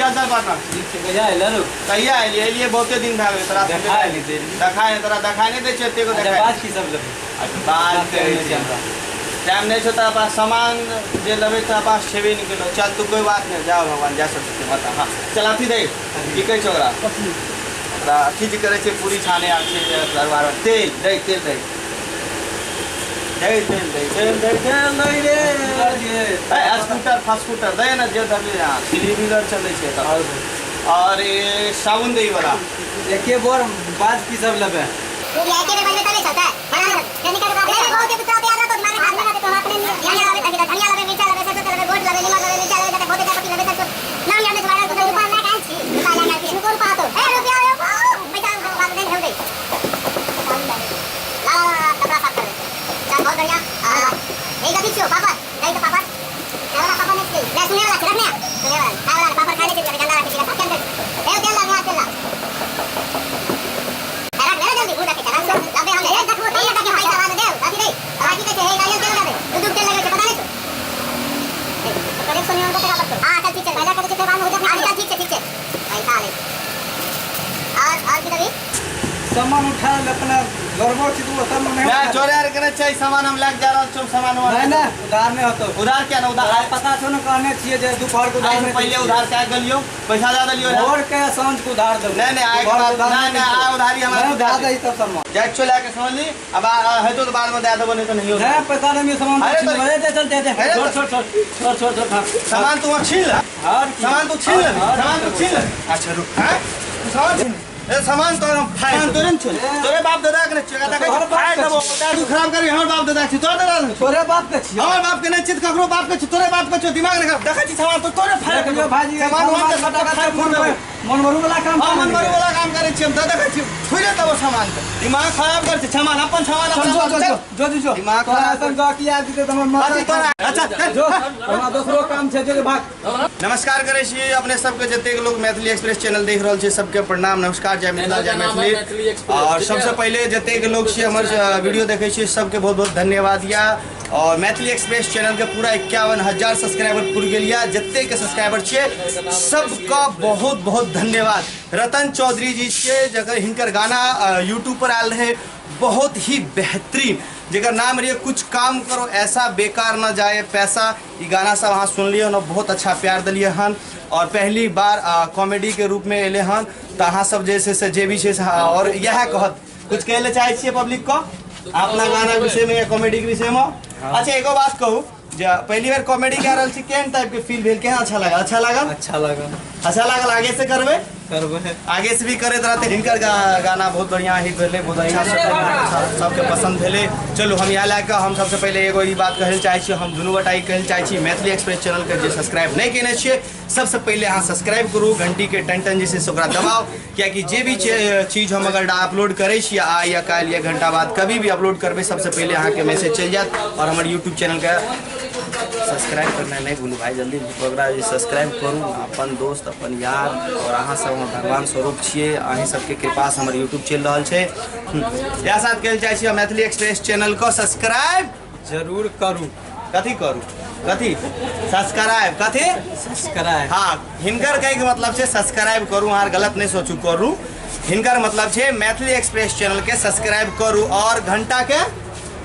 हाल चाल पार्टनर? ठीक छै, कहिया एलै रौ? कहिया एलियै? एलियै बहुते दिन भए गेलै। तोरा देखा एली देरी। देखाय नहि, तोरा देखाय नहि दै छै एतेको। अच्छा देखाय बात की सब लेबै? बात टाइम कहै नहि छै छै हमरा। टाइम नहि छौ तोरा पास, सामान जे लेबै तोरा पास छेबे नहि केलौ। चल तू, कोई बात नहि, जाओ भगवान जय सरस्वती माता। हाँ चल, अथी दै, की कहै छै ओकरा, ओकरा अथी जे करै छै पूरी छाने आर छै जे दरबार मे, तेल दै, तेल दै, दै तेल दै, तेल दै, तेल दै रे। ए स्कूटर फस्कूटर दै ने जे दबी, यहाँ थ्री व्हीलर चलै छै एतऽ। और ये साबुन दै वाला। एके बोर बात की सब लेबै? सामान उठा ले अपना गड़बड़ छै तू ओतऽ नहि ना चोरे आर के छै सामान, हम लग जा रहल छौ सामान। नहीं नहीं, उधार नहीं होतो। उधार क्या ना उधार? तोरा पता छौ ने, कहने छियै जे दोपहर के उधार आइ से नहि पहिले दै छियै। उधार क्या गेलियो, पैसा दे देलियो भोर के साँझ के उधार देबो। नहीं, नहीं, आइ के दोपहर बाद- उधार नहीं, नहीं, दै आइ उधारी हमरा नहीं, उधार दे दही तब सामान। जाइ छौ लए के समझली, अब हेतौ तऽ बाद में दए देबो, नहीं तऽ नहियो। नहीं पैसा नहीं सामान। अरे तो- अरे चल दे दे। अरे छोड़ तो- छोड़ छोड़ छोड़ छोड़ छोड़, हाँ। सामान तू वहाँ छीन ले। और की? सामान तू छीन ले। और- सामान तू छीन ले। अच्छा रुक, हाँ तू सामान छीन ले। ए सामान तोर हम फाड़ सामान तोरे ने छीन, तोरे बाप दादा के ने छियो। देखै तोहर छी, बाप फाड़ के देबो, तू खराब करी। हमर बाप दादा के छी, तोर दादा के छी। तोरे बाप के छियौ। हमर बाप के नहीं छी तऽ ककरो बाप के छी, तोरे बाप के छौ। दिमाग नहीं खराब। देखै छी सामान तो तोरे फाड़ देख लियौ भाईजी, सामान वहाँ के सबटा फाड़ मन फूड़ देबो। मनमरू वाला काम हम कर मनमरू वाला काम करै छी हम तऽ। देखै छी छुइ देबो सामान के, दिमाग खराब करै छै। सामान अपन सामान चल अपन जो जो चल। जो जो जो दिमाग तोरा खराब ऐसन गहकी आबि जेतै तऽ हमर माथा अथी तोरा अच्छा चल। जो हमरा दोसरो काम छै, जो जो भाग। नमस्कार करै छी अपने सबके, जतेक लोग मैथिली एक्सप्रेस चैनल देख रहल छै सबके प्रणाम, नमस्कार, जय मिथिला जय मैथिली। मैथिली एक्सप्रेस, और ठीक है? सबसे पहिले जतेक लोग छी हमर वीडियो देखै छी सबके बहुत बहुत धन्यवाद या। और मैथिली एक्सप्रेस चैनल के पूरा 51,000 सब्सक्राइबर पुर गेल या। जतेक के सब्सक्राइबर छियै सबका बहुत बहुत धन्यवाद। रतन चौधरी जी छियै जकर हिनकर गाना यूट्यूब पर आयल रहे बहुत ही बेहतरीन, जकर नाम रहिए कुछ काम करो ऐसा बेकार न जाए पैसा। ई गाना सब अहाँ सुनलियै हन और बहुत अच्छा प्यार दिलियै हन और पहली बार कॉमेडी के रूप में एलै हन। तऽ अहाँ सब जे छै से जे भी छै से, हाँ, और इएह कहत कुछ कहै लए चाहै छियै पब्लिक को अपना गाना के विषय में या कॉमेडी के विषय में? अच्छा एगो बात कहू, जे पहली बार कॉमेडी गा रहल छी, केहन टाइप के फील भेल, केहन अच्छा लागल? अच्छा लागल? अच्छा लागल। अच्छा लागल। आगे से करबै? करबै। आगे से भी करैत रहते। हिनकर गाना बहुत बढ़िया हिट भेलै, बहुत अच्छा सबके पसंद भेलै। चलू हम इएह लए कऽ हम सबसे पहिले एगो ई बात कहै लए चाहै छी, हम दुनू गोटा ई कहै लए चाहै छी, मैथिली एक्सप्रेस चैनलके जे सब्सक्राइब नहि केने छियै सबसे पहिले अहाँ सब्सक्राइब करू, घंटी के टन टन जे छै से ओकरा दबाउ, कियाकि जे भी चीज हम अगर अपलोड करै छी आइ या काल्हि या घंटा बाद कभी भी अपलोड करबै सबसे पहिले अहाँके मैसेज चलि जायत। और हमर यूट्यूब चैनलके सब्सक्राइब करना नहीं भूलू भाई, जल्दी ओकरा सब्सक्राइब करू। अपन दोस्त अपन यार और अहाँ सब हमर भगवान स्वरूप छियै, अहीं सबके कृपासँ हमर यूट्यूब चलि रहल छै। इएह साथ कहै लए चाहै छी मैथिली एक्सप्रेस चैनल को सब्सक्राइब जरूर करू। कथी करू? कथी सब्सक्राइब? कथी सब्सक्राइब? हाँ हिनकर कहैके मतलब छै सब्सक्राइब करू, अहाँ गलत नहीं सोचू, करू। हिनकर मतलब छै मैथिली एक्सप्रेस चैनल के सब्सक्राइब करू और घंटा के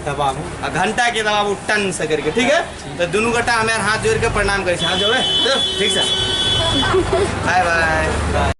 दबाबू। आ घंटा के दबाबू टन से करके, ठीक है? तो दुनू गोटा हमे हाथ जोड़ के प्रणाम करै छी, हाथ जोड़े ठीक से, बाय बाय।